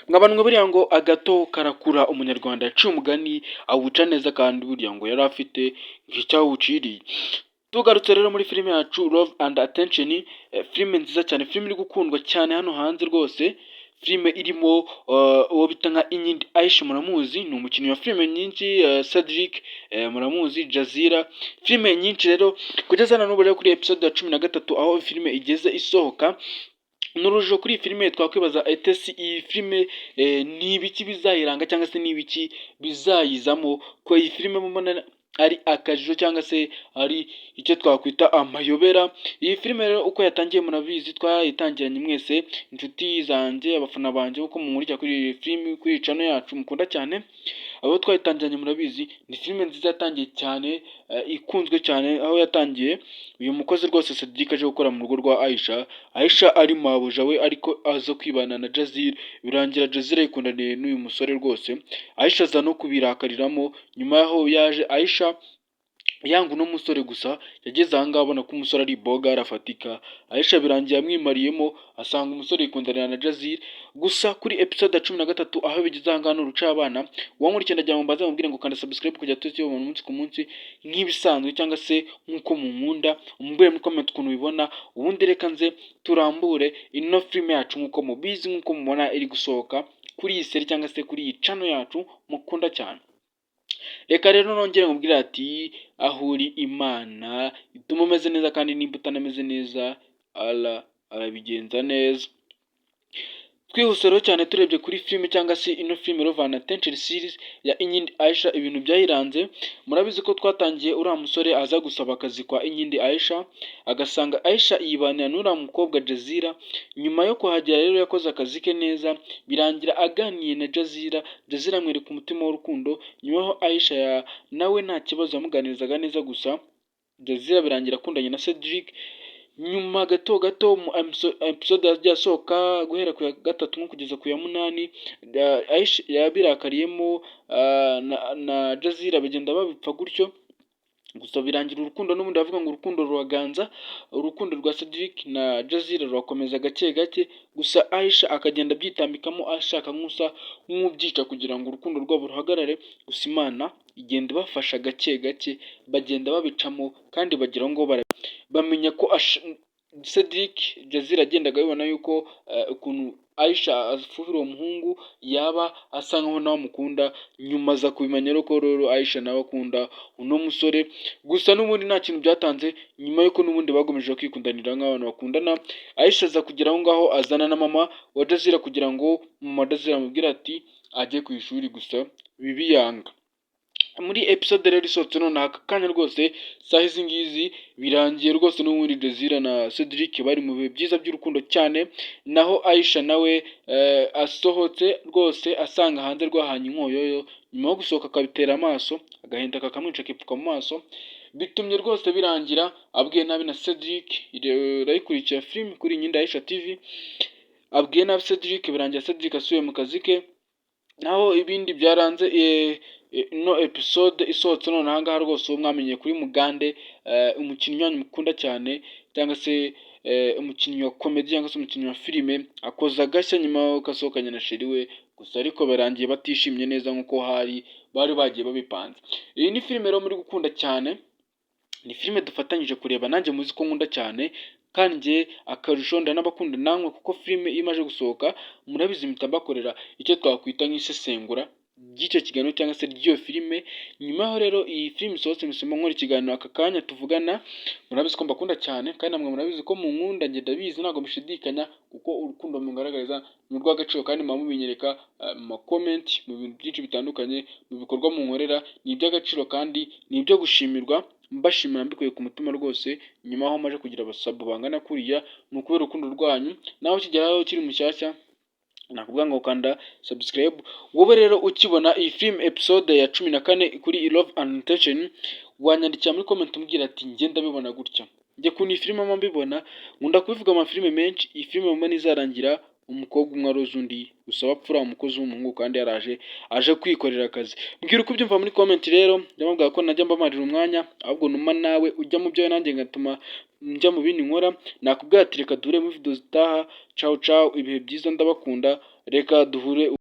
Mwabantu, buriya ngo agato karakura. Umunyarwanda yaciye umugani awuca neza, kandi buriya ngo yari afite icyawuciriye. Tugarutse rero muri filime yacu Love and Attention, filime nziza cyane, filime iri gukundwa cyane hano hanze rwose, filime irimo uwo bita nka Inkindi Aisha, muramuzi, ni umukinnyi wa filime nyinshi, Cedric muramuzi, Jazira, filime nyinshi. Rero kugeza na n'ubu rero kuri episode ya 13 aho filime igeze isohoka, ni urujijo kuri iyi filime. Twakwibaza ese iyi filime ni ibiki bizayiranga cyangwa se ni ibiki bizayizamo, ko iyi filime mubona ari akajijo cyangwa se ari icyo twakwita amayobera? Iyi filime rero uko yatangiye murabizi, twayitangiranye mwese, inshuti zanjye, abafana banjye, uko mumurikira kuri iyi filime, kuri iyi channel yacu mukunda cyane. Abo twayitangiranye murabizi, ni filime nziza yatangiye cyane, ikunzwe cyane, aho yatangiye uyu mukozi rwose Cedric aje gukora mu rugo rwa Aisha. Aisha ari mabuja we, ariko aza kwibana na Jazira, birangira Jazira yikundaniye n'uyu musore rwose. Aisha aza no kubirakariramo. Nyuma yaho yaje Aisha yanga uno musore, gusa yageze aha ngaha abona ko umusore ari boga arafatika. Aisha birangiye amwimariyemo, asanga umusore yikundanira na Jazira. Gusa kuri episode ya 13 aho bigeze aha ngaha ni urucabana. Uwankurikiye, ndagira ngo mbanze mubwire ngo kanda subscribe kujya tuzibona umunsi ku munsi nk'ibisanzwe, cyangwa se nk'uko munkunda. Umbwire muri comment ukuntu ubibona, ubundi reka nze turambure ino filime yacu nk'uko mubizi, nk'uko mubona iri gusohoka kuri iyi série cyangwa se kuri iyi channel yacu mukunda cyane. Reka rero nongere nkubwire ati aho uri Imana ituma umeze neza, kandi nimba utanameze neza Allah arabigenza neza. Twihuse rero cyane, turebye kuri filime cyangwa se ino filime Love and Attention series ya Inkindi Aisha, ibintu byayiranze murabizi ko twatangiye uriya musore aza gusaba akazi kwa Inkindi Aisha, agasanga Aisha yibanira n'uriya mukobwa Jazira. Nyuma yo kuhagera rero yakoze akazi ke neza, birangira aganiye na Jazira. Jazira amwereka umutima w'urukundo. Nyuma yaho Aisha nawe nta kibazo, yamuganirizaga neza, gusa Jazira birangira akundanye na Cedric. Nyuma gato gato mu episode yagiye asohoka guhera ku ya gatatu nko kugeza ku ya munani, Aisha yabirakariyemo na Jazira, bagenda babipfa gutyo. Gusa birangira urukundo n'ubundi, bavuga ngo urukundo ruraganza. Urukundo rwa Cedric na Jazira rurakomeza gake gake, gusa Aisha akagenda abyitambikamo, ashaka nk'usa nk'ubyica kugira ngo urukundo rwabo ruhagarare. Gusa Imana igenda ibafasha gake gake, bagenda babicamo kandi bagera ngo bamenya ko Cedric, Jazira yagendaga abibona yuko ukuntu Aisha afuhira uwo muhungu yaba asa nkaho nawe amukunda. Nyuma aza kubimenya rero ko rero Aisha nawe akunda uno musore. Gusa n'ubundi nta kintu byatanze, nyuma yuko n'ubundi bagomeje kwikundanira nk'abantu bakundana. Aisha aza kugera aho ngaho azana na mama wa Jazira kugira ngo mama wa Jazira amubwire ati ajye ku ishuri, gusa bibiyanga. Muri episode rero isohotse none aka kanya rwose, saha izi ngizi, birangiye rwose n'ubundi Jazira na Cedric bari mu bihe byiza by'urukundo cyane. Naho Aisha nawe asohotse rwose asanga hanze rwahanye inkoyoyo. Nyuma yo gusohoka akabitera amaso, agahinda kakamwica, akipfuka mu maso. Bitumye rwose birangira abwiye nabi na Cedric. Urayikurikira filime kuri Inkindi Aisha TV. Abwiye nabi Cedric, birangira Cedric asubiye mu kazi ke. Naho ibindi byaranze ino episode isohotse none aha ngaha rwose, uwo mwamenye kuri Mugande, umukinnyi wanyu mukunda cyane, cyangwa se umukinnyi wa comedy cyangwa se umukinnyi wa filime, akoze agashya nyuma y'uko asohokanye na chéri we. Gusa ariko barangiye batishimye neza nk'uko hari bari bagiye babipanze. Iyi ni filime rero muri gukunda cyane, ni filime dufatanyije kureba, nanjye muzi ko nkunda cyane, kandi njye akarusho ndanabakunda namwe, kuko filime iyo imaze gusohoka murabizi mpita mbakorera icyo twakwita nk'isesengura ry'icyo kiganiro cyangwa se ry'iyo filime. Nyuma yaho rero iyi filime isohotse mpise nkora ikiganiro aka kanya tuvugana. Murabizi ko mbakunda cyane, kandi namwe murabizi ko munkunda, njye ndabizi, ntabwo mbishidikanya, kuko urukundo mungaragariza ni urw'agaciro, kandi muba mubinyereka mu ma comment, mu bintu byinshi bitandukanye, mu bikorwa munkorera. Ni iby'agaciro kandi ni ibyo gushimirwa. Mbashimira mbikuye ku mutima rwose. Nyuma aho maje kugira aba sub bangana kuriya ni ukubera urukundo rwanyu. Nawe ukigeraho ukiri mushyashya, nakubwira ngo kanda subscribe. Wowe rero ukibona iyi film episode ya 14 kuri Love and Attention, wanyandikira muri comment umbwira ati njye ndabibona gutya. Njye ukuntu iyi filime mbibona, nkunda kubivuga amafilime menshi, iyi filime mbona izarangira umukobwa umwe aroze undi, gusa bapfura umukozi w'umuhungu kandi yaraje aje kwikorera akazi. Mbwira uko ubyumva muri comment. Rero ndamubwira ko najya mbamarira umwanya, ahubwo numa nawe ujya mu byawe, nanjye ngatuma njya mu bindi nkora. Nakubwira ati reka duhure muri video zitaha. Ciao ciao, ibihe byiza, ndabakunda, reka duhure.